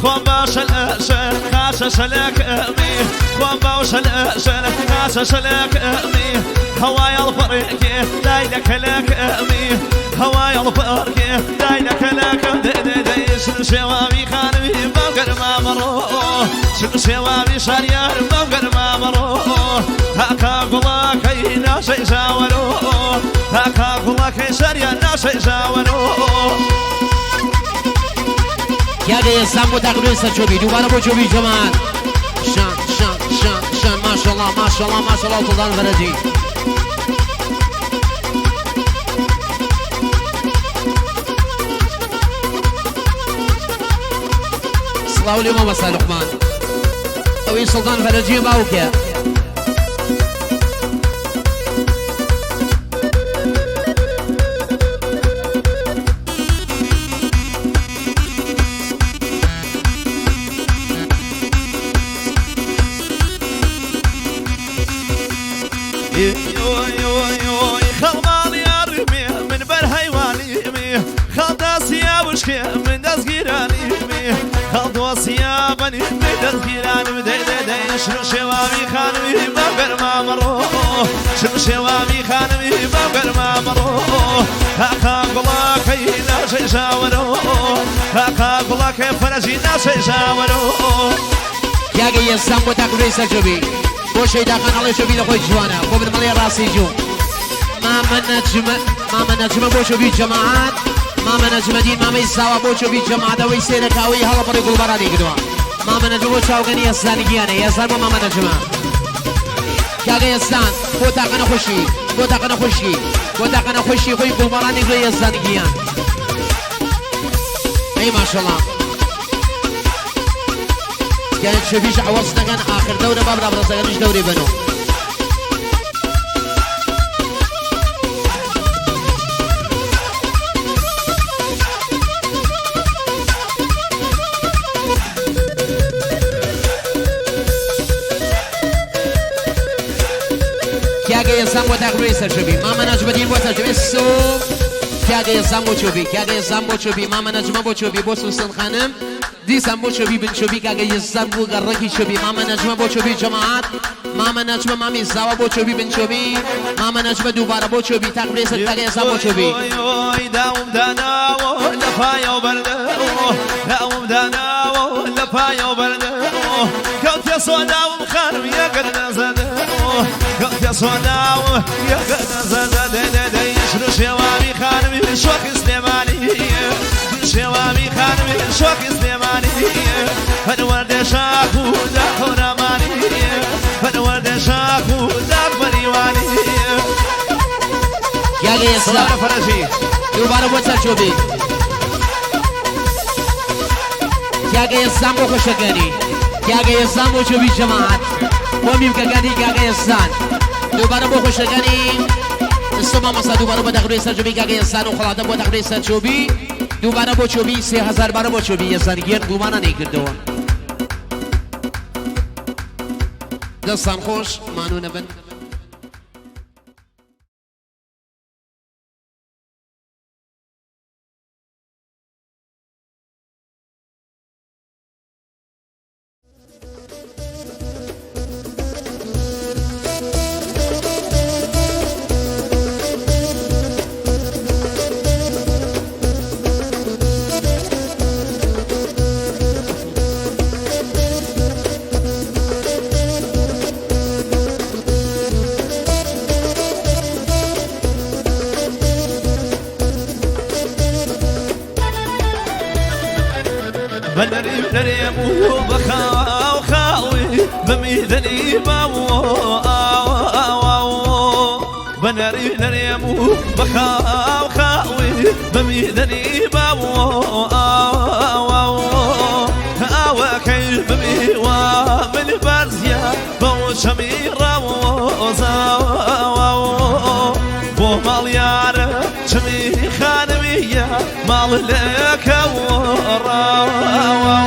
خۆم باشە لەشەر خاشە شەلەک ئەمی، خۆم باشە لەشەر خاشە شەلەک ئەمی، هەوای ئەڵپەڕێکێ دای لە کەلەک ئەمی، هەوای ئەڵپەڕکێ دای لە کەلەکە. دەی شێواوی خانمی بەم گەرما مەڕۆ، شێواوی شاریار بەم گەرما مەڕۆ، تاکا گوڵاکەی ناشەی ژاوەرۆ، تاکا گوڵاکەی شاریار ناشەی ژاوەرۆ. کاکە یەزدان بۆ تاقیبەی سەرچۆبی دووبارە بۆ چۆبی جەماعەت. شان شان شان شان، ماشەڵا ماشەڵا ماشەڵا سوڵتان فەرەجی. سڵاو لێ مامۆستا لوقمان، ئەوەی سوڵتان فەرەجی باوکە. خەڵماڵی ئاڕمێ من بەر هەیوالیمی، خەڵ دەسیا وشکێ من دەستگیرانیمی، خەڵ دۆسیا بەنی من دەستگیرانم. دەی دەی دەی شر شێواوی خانمی بەم گەرما مەڕۆ، شر شێواوی خانمی بەم گەرما مەڕۆ، تاقا گوڵاکەی ناشەی ژاوەرۆ، تاقا گوڵاکەی فەرەجی ناشەی ژاوەرۆ. کاکە یەزدان بۆ تاقیبەی سەرچۆبی، بۆ شەیداخان ئەڵێ چۆبی لە خۆی جوانە، بۆ بنەماڵەی ڕاستی جوو. مامە نەجمە، مامە نەجمە بۆ چۆبی جەماعەت، مامە نەجمەدین مامەی زاوا بۆ چۆبی جەماعەت، ئەوەی سێرەکە ئەوەی هەڵەپەڕی گوڵبارانی کردووە. مامە نەجمە بۆ چاوگەنی یەزدانی گیانە، یەزدان بۆ مامە نەجمە. کاکە یەزدان بۆ تاقە نەخۆشی، بۆ تاقە نەخۆشی، بۆ تاقە نەخۆشی خۆی گوڵبارانی کردووە یەزدانی گیان. ئەی ماشەڵا یانی چۆبیش عەوەز نەکەن، ئاخر دەورە با برابرەزەکانیش دەورەی بەنەوە. کاکە یەزدان بۆ تاقیبەی سەرچۆبی، مامە نەجمەدین بۆ سەرچۆبی سۆ. کاکە یەزدان بۆ چۆبی، کاکە یەزدان بۆ چۆبی، مامە نەجمە بۆ چۆبی، بۆ سوسن خانم دیسان بۆ چۆبی بن چۆبی. کاکە یەزدان بۆ گەڕەکی چۆبی، مامە نەجمە بۆ چۆبی جەماعەت، مامە نەجمە مامی زاوا بۆ چۆبی بن چۆبی، مامە نەجمە دووبارە بۆ چۆبی تاقیبەی سەر کاکە یەزدان بۆ چۆبی. داوم داناوە لە پایە بەردەوە، داوم داناوە لە پایە بەردەوە، کەوتە سۆداوم خانم یەکەر نەزەدەوە، کەوتە سۆداوم یەکەر نەزەدە. دەی دەی دەی شر شێواوی خانمی شۆخی سلێمانی، شێواوی خانمی شۆخی سلێمانی، پەروەردە شاخ و داخۆرامانی، پەروەردە شاخ و داخ بەریوانی. کاکە یەزدان فەرەجی دووبارە بۆ سەرچۆبی، کاکە یەزدان بۆ خۆشەکانی، کاکە یەزدان بۆ چۆبی جەماعەت، بۆ میمکەکانی کاکە یەزدان دووبارە بۆ خۆشەکانی ئستۆ مامۆستا دووبارە بۆ تاقیبەی سەرچۆبی کاکە یەزدان و خەڵاتە بۆ تاقیبەی سەرچۆبی دووبارە بۆ چۆبی 3000 بارە بۆ چۆبی یەزدان گیان گوڵبارانی کردەوە. دەستان خۆش، مانوو نەبن. بەنەری نەرێم و بەخاو خاوی بەمیدەنی باو بەنەری نەرێم و بەخاو خاوی بەمیدەنی باو ئاوەکەی بمیوە من بەرزیە بەو چەمی ڕاوۆزاوە بۆ ماڵ یارە چمی خانمیە ماڵ لەکەوە ڕاوە.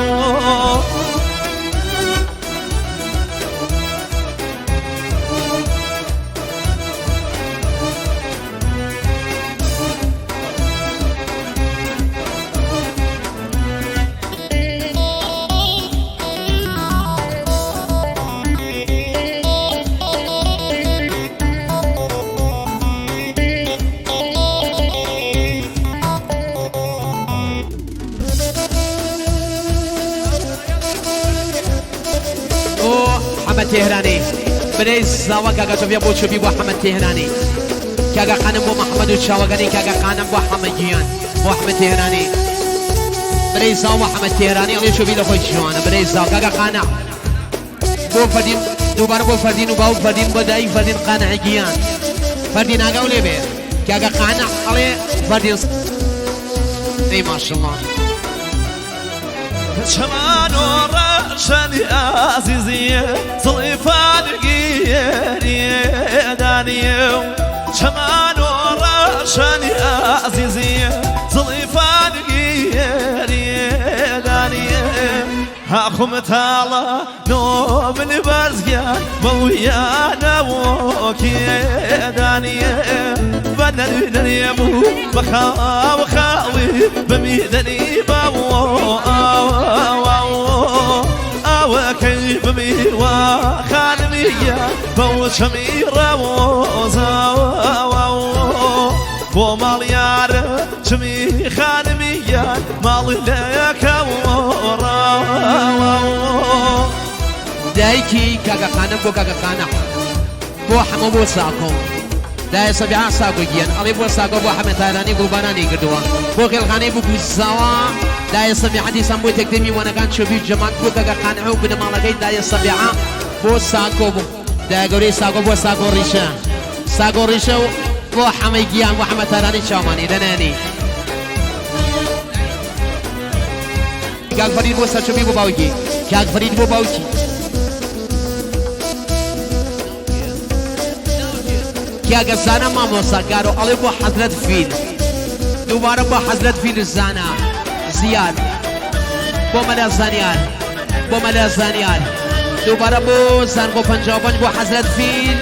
بۆ حەمە تێهرانی برای زاوا کاکە سۆفیا بۆ چۆپی بۆ حەمە تێهرانی کاکە خانم بۆ محەممەد و چاوەکانی کاکە خانم بۆ حەمە گیان بۆ حەمە تێهرانی برای زاوا حەمە تێهرانی ئەڵێ چۆپی لە خۆی جوانە برای زاوا کاکە خانە بۆ فەردین دووبارە بۆ فەردین و باوک فەردین بۆ دایک فەردین قانع گیان فەردین ئاگاو لێ بێ کاکە قانع ئەڵێ فەردین ئەی ماشەڵڵا. چەمان و ڕەشەنی ئازیزیە زڵیفان گیریە دانیە چەمان و ڕەشەنی ئازیزیە زڵیفان گیریە دانیە هاخم تاڵە نۆ من بەرزگیان بەویانەوەکێ دانیە بەنەری نەرێم و بەخاو خاوی بمیدەنی باو ئاوەکەی بمیوە خانمیە بەو چەمی ڕەوۆزاوە بۆ ماڵ یارە چمی خانمیە ماڵ لەکەوە ڕاوە. دایکی کاکە خانم بۆ کاکە خانە بۆ حەمە بۆ ساکۆ دایە سەبیعە ساکۆ گیان ئەڵێ بۆ ساکۆ بۆ حەمە تارانی گوڵبارانی کردووە بۆ خێڵخانەی بوو زاوا دایە سەبیعە دیسان بۆ تەکتەی میوانەکان چۆبی جەماعەت بۆ کاکە قانع و بنەماڵەکەی دایە سەبیعە بۆ ساکۆ بۆ دایە گەورەی ساکۆ بۆ ساکۆ ڕیشە ساکۆ ڕیشە و بۆ حەمەی گیان بۆ حەمە تارانی چاومانی دەنانی کاک فەرید بۆ سەرچۆپی بۆ باوکی کاک فەرید بۆ باوکی کاکە زانا مامۆستا گارۆ ئەڵێ بۆ حەزرەت فیل دووبارە بۆ حەزرەت فیل زانا زیاد بۆ مەلا زانیار بۆ مەلا زانیار دووبارە بۆ زانکۆ 55 بۆ حەزرەت فیل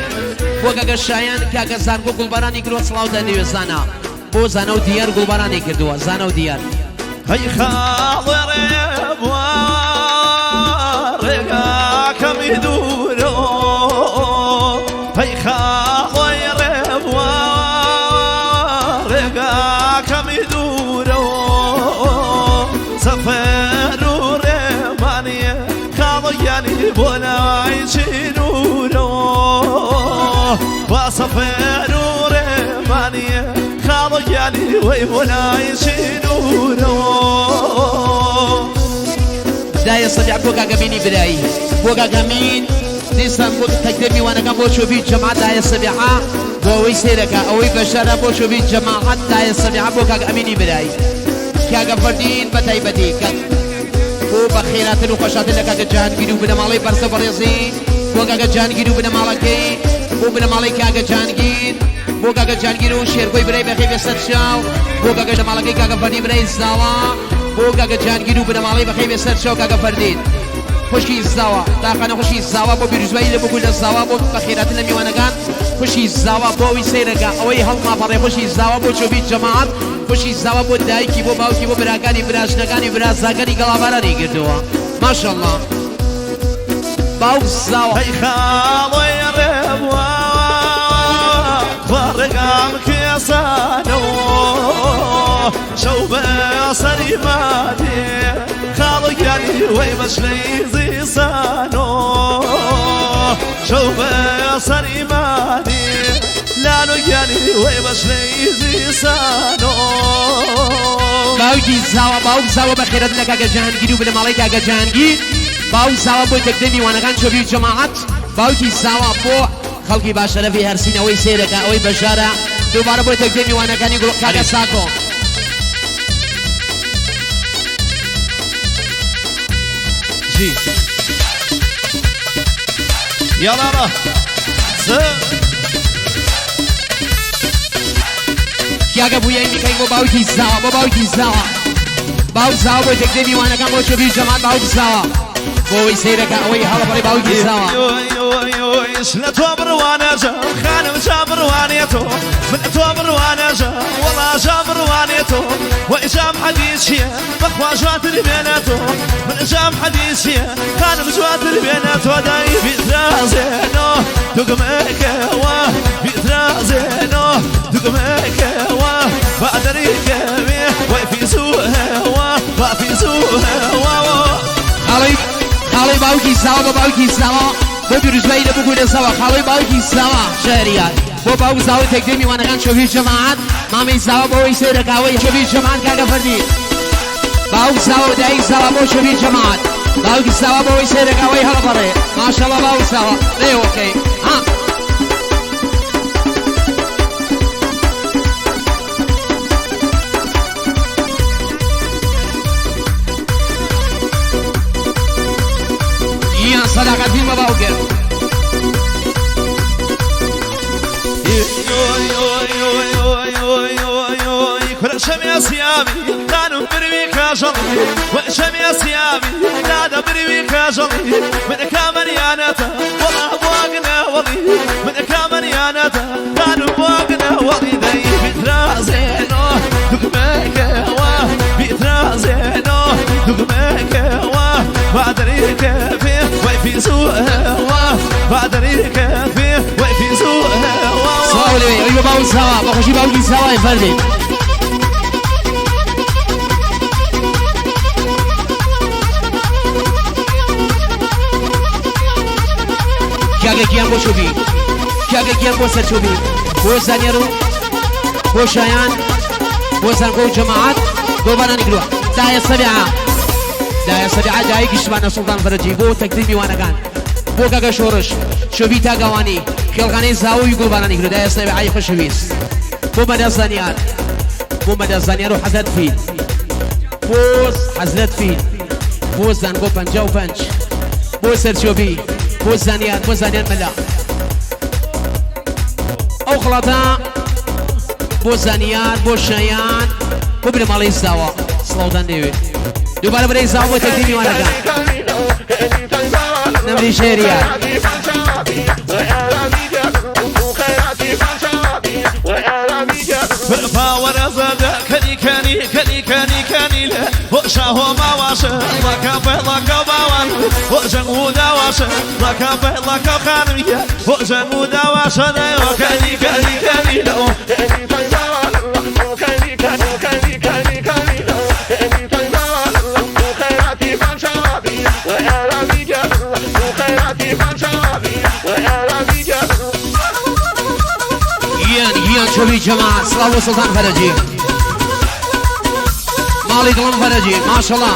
بۆ کاکە شایان کاکە زانکۆ گوڵبارانی کردووە سڵاوتان لێوێ زانا بۆ زانا و دیار گوڵبارانی کردووە زانا و دیار. هەی خاڵێ ڕێبوار ڕێگاکەمی دوورۆ هەی خاڵێ ڕێبوار ڕێگاکەمی دوورۆ سەفەر و ڕێمانیە خاڵیانی بۆ لای چینورۆ وا سەفەر و ڕێمانیە خاڵیانی وەی بۆ لای چینورۆ. دایە سەبیع بۆ کاکە مینی برایی بۆ کاکە مین دیسان بۆ تەکتێ میوانەکان بۆ چۆبی جەماعەت دایە سەبیعە بۆ ئەوەی سەیرەکە ئەوەی بەشارە بۆ چۆبی جەماعەت دایە سەبیعە بۆ کاک ئەمینی برایی کاکە فەردین بە تایبەتی کاک بۆ بە خێراتن و خۆشاتن لە کاکە جەهانگیر و بنەماڵەی بەرزە بەڕێزی بۆ کاکە جەهانگیر و بنەماڵەکەی بۆ بنەماڵەی کاکە جەهانگیر بۆ کاکە جەهانگیر و شێرکۆی برای بەخێ بێ سەر چاو بۆ کاکە بنەماڵەکەی کاکە فەردین برای زاوا بۆ کاکە جەهانگیر و بنەماڵەی بەخێ بێ سەر چاو کاکە فەردین خوشکی زاوا تاقانە خوشکی زاوا بۆ پیرۆزبایی لە بوو لە زاوا بۆ بەخێراتن لە میوانەکان خوشکی زاوا بۆ ئەوەی سەیرەکە ئەوەی هەڵماپەڕێ خوشکی زاوا بۆ چۆبی جەماعەت خوشکی زاوا بۆ دایکی بۆ باوکی بۆ براکانی براژنەکانی برازاکانی گەڵابارانی کردووە ماشەڵڵا باوک زاوا. هەی خاڵۆی ڕێبوار خوا ڕێگام کێسانەوە شەو بە سەری مادێ خاڵ گیانی وەی بەشلەی زیسانۆ. شەو بە سەریمانی لانو گیانی وەی بەشلەی زیسانۆ. باوکی زاوا، باوک زاوا بە خێرەت لە کاکە جەهانگیر و بنەماڵەی کاکە جەهانگیر. باوک زاوا بۆی تەکدەمی وانەکان چۆبی و جەماعەت. باوکی زاوا بۆ خەڵکی باشەرەفی هەرسین ئەوەی سەیرەکە ئەوەی بەشدارە دووبارە بۆی تەکدەمی وانەکانی گوڵ کاکە ساکۆ. جی یاڵاڵا کیاگە بوویای میکەین بۆ باوکی زاوا، بۆ باوکی زاوا، باوک زاوا بۆی تەکدەمی وانەکان بۆ چۆبی و جەماعەت. باوک زاوا بۆ ئەوەی سەیرەکە ئەوەی هەڵەپەڕی باوکی زاوا. لە تۆ بڕوانە جا خانم جا بڕوانێ تۆ من تۆ بڕوانە جا وەڵا جا بڕوانێ تۆ وەی جام حەدیث چییە بەخوا جوانتر بێنە تۆ من جام حەدیث چییە خانم جوانتر بێنە تۆ دای بیترازێنۆ دوگمەکەوە بیترازێنۆ دوگمەکەوە بادەریکەوێ وەی فیزوهەوە با فیزوهەوە. خاڵی خاڵی باوکی زاوا بۆ باوکی زاوا بۆ پیرۆزبایی لە بوو لە زاوا. خاڵی باوکی زاوا شەهریار بۆ باوک زاوا تەکدەمی میوانەکان چۆبی جەماعەت. مامی زاوا بۆ ئەوەی سەیرەکە ئەوەی چۆبی جەماعەت کاکە فەردی. باوک زاوا و دایک زاوا بۆ چۆبی جەماعەت. باوکی زاوا بۆ ئەوەی سەیرەکە ئەوەی هەڵەپەڕێ ماشەڵڵا باوک زاوا لێوەکەی ها. گیان سەداقەت فیلمە باوکە. کورە شەمێ سیامی خانم بروی کاژەڵی وە شەمێ سیامی دادە بروی کاژەڵی من کامەریانەتە وەڵا بواگنە وەڵی من کامەریانەتە خانم بواگنە وەڵی دەی بیترازێنۆ دوگمەکەوە بیترازێنۆ دوگمەکەوە بادەریکەفێ وەی فیزوهەوە بادەریکەفێ وەی فیزوهەوە. سڵاو لێ ئەوی بۆ باوک زاوا بە خۆشی باوکی زاوای فەردی. کاکە گیان بۆ چۆبی، کاکە گیان بۆ سەرچۆبی، بۆ زانیار و بۆ شایان، بۆ زانکۆ و جەماعەت گۆبانانی کردووە. دایە سەبیعە، دایە سەبیعە دایکی شبانە سوڵتان فەرەجی بۆ تەکدیم میوانەکان بۆ کاکە شۆڕش چۆبی تاگاوانی خێڵخانەی زاوی گوڵبارانی کردووە. دایە سەبیعەی خۆشەویست بۆ مەدا زانیار، بۆ مەدا زانیار و حەزرەت فیل، بۆ حەزرەت فیل، بۆ زانکۆ 55، بۆ سەرچۆبی، بۆ زانیار، بۆ زانیار مەلا. ئەو خڵاتە بۆ زانیار، بۆ شایان، بۆ بنەماڵەی زاوا. سڵاودان لێوێ دووبارە بەرەی زاوا بۆ تەکدیم میوانەکان نەمری شێریار. باوەرەزەدە کەنی کەنی کەنی کەنی کەنی لە بۆ شاهۆ ماواشە ڵاکە بەڵاکە باوان بۆ جەنگ و داواشە ڵاکە بەڵاکە خانمیە بۆ جەنگ و داواشە دایەوە کەنی کەنی کەنی لەو گیان گیان چۆبی جەماعەت. سڵاو بۆ سوڵتان فەرەجی ماڵی دڵم فەرەجی ماشەڵڵا.